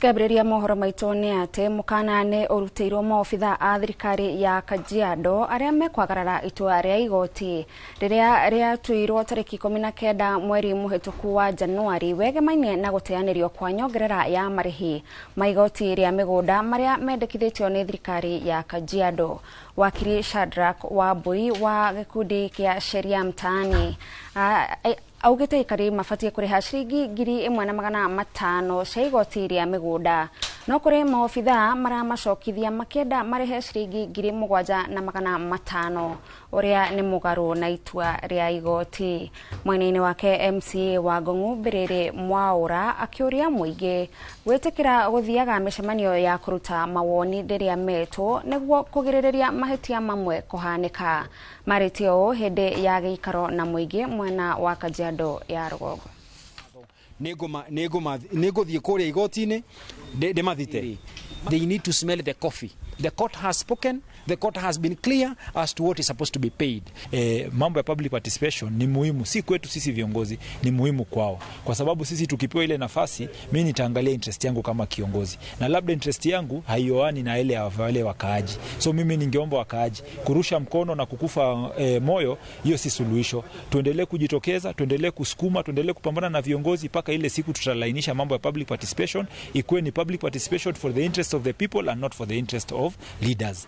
Tukĩambĩrĩria mohoro maitũ nĩ atĩ mũkana nĩ ũrutĩirwo maobitha a thirikari ya Kajiado arĩa mekwagarara itua rĩa igoti rĩrĩa rĩatuirwo tarĩki 19 mweri mũhĩtũku wa Januari wegemainie na gũteanĩrio kwa nyongerera ya marĩhi ma igoti rĩa mĩgũnda marĩa mendekithĩtio nĩ thirikari ya Kajiado. Wakiri Shadrack Wambui wa gĩkundi kĩa Sheria Mtaani augĩte aikari mabatiĩ kũrĩha ciringi 1,500 cia igoti rĩa mĩgũnda, no kũrĩ maobithaa maramacokithia makĩenda marĩhe ciringi 7,500 ũrĩa nĩ mũgarũ na itua rĩa igoti. Mwena-inĩ wake MCA wa Ngong'u Mbĩrĩrĩ Mwaũra akĩũria mũingĩ gwĩtĩkĩra gũthiaga mĩcemanio ya kũruta mawoni rĩrĩa metwo nĩguo kũgirĩrĩria mahĩtia mamwe kũhanĩka. Marĩtie ũũ hĩndĩ ya gĩikaro na mũingĩ mwena wa Kajiado ya rũgongo. Nĩngũthiĩ kũrĩa igoti-inĩ ndĩmathite. They need to smell the coffee. The court has spoken. The court has been clear as to what is supposed to be paid. Mambo ya public participation ni muhimu, si kwetu sisi viongozi, ni muhimu kwao, kwa sababu sisi tukipewa ile nafasi, mi nitaangalia interest yangu kama kiongozi, na labda interest yangu haioani na ile ya wale wakaaji. So mimi ningeomba wakaaji kurusha mkono na kukufa moyo, hiyo si suluhisho. Tuendelee kujitokeza, tuendelee kusukuma, tuendelee kupambana na viongozi mpaka ile siku tutalainisha mambo ya public participation, ikuwe ni public participation for the interest of the people and not for the interest of leaders.